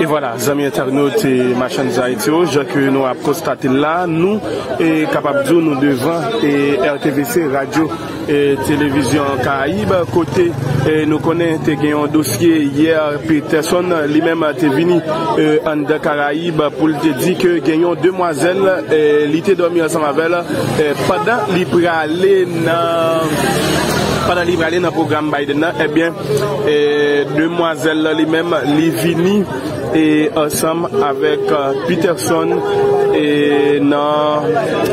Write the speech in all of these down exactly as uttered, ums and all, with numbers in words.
E vwala, zanmi entènot e machann Ayiti yo, jan ke nou ap konstate l la, nou e kapab di w nou devan e R T V C, radyo e televizyon Karayib, kote e nou konnen te gen yon dosye yè, Peterson li menm te vini e anndan Karayib pou l te di ke gen yon demwazèl e li te dòmi ansanm avè l e pandan li prale nan, pandan li prale nan pwogram Biden nan, ebyen e demwazèl lan li menm li vini e ansanm avèk e Peterson e nan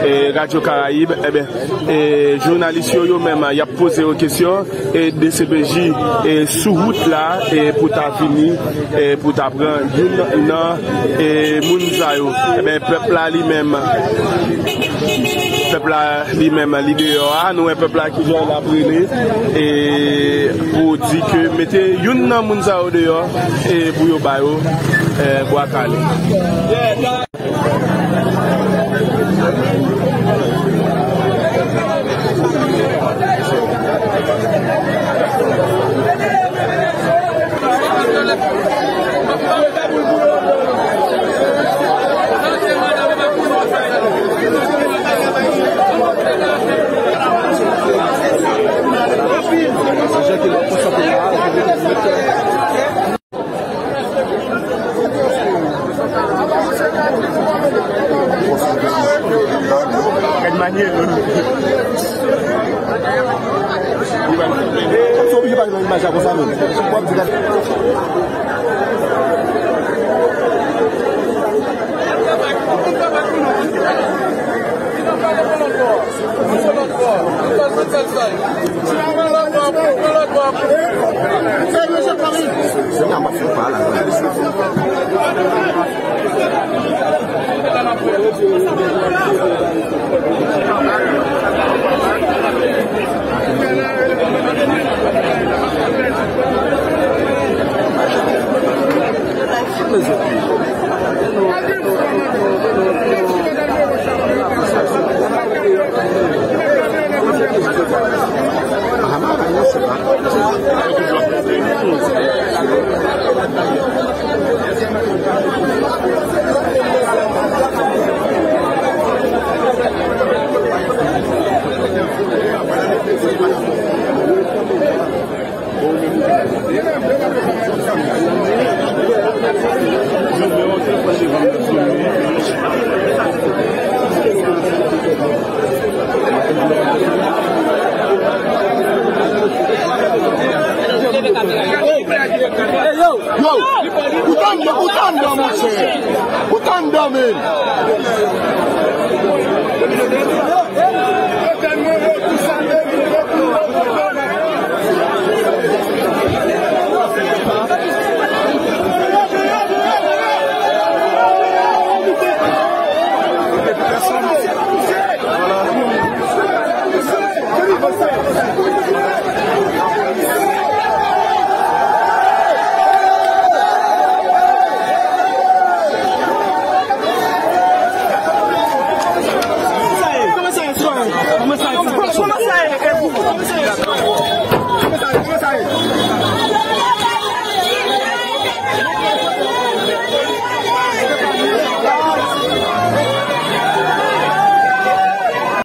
e Radyo Karayib, ebyen e jounalis yo, yo menm y ap poze yo kesyon e D C P J e sou wout la e pou ta vini e pou ta pran youn nan e moun sa yo. Ebyen pèp la li menm, pèp la li menm li deyò a, nou wè pèp la ki jan l ap rele e pou di ke mete youn nan moun sa yo deyò e pou yo ba yo e bwa kale. Yo, ou tann, ou tann, monchè. Ou tann, men.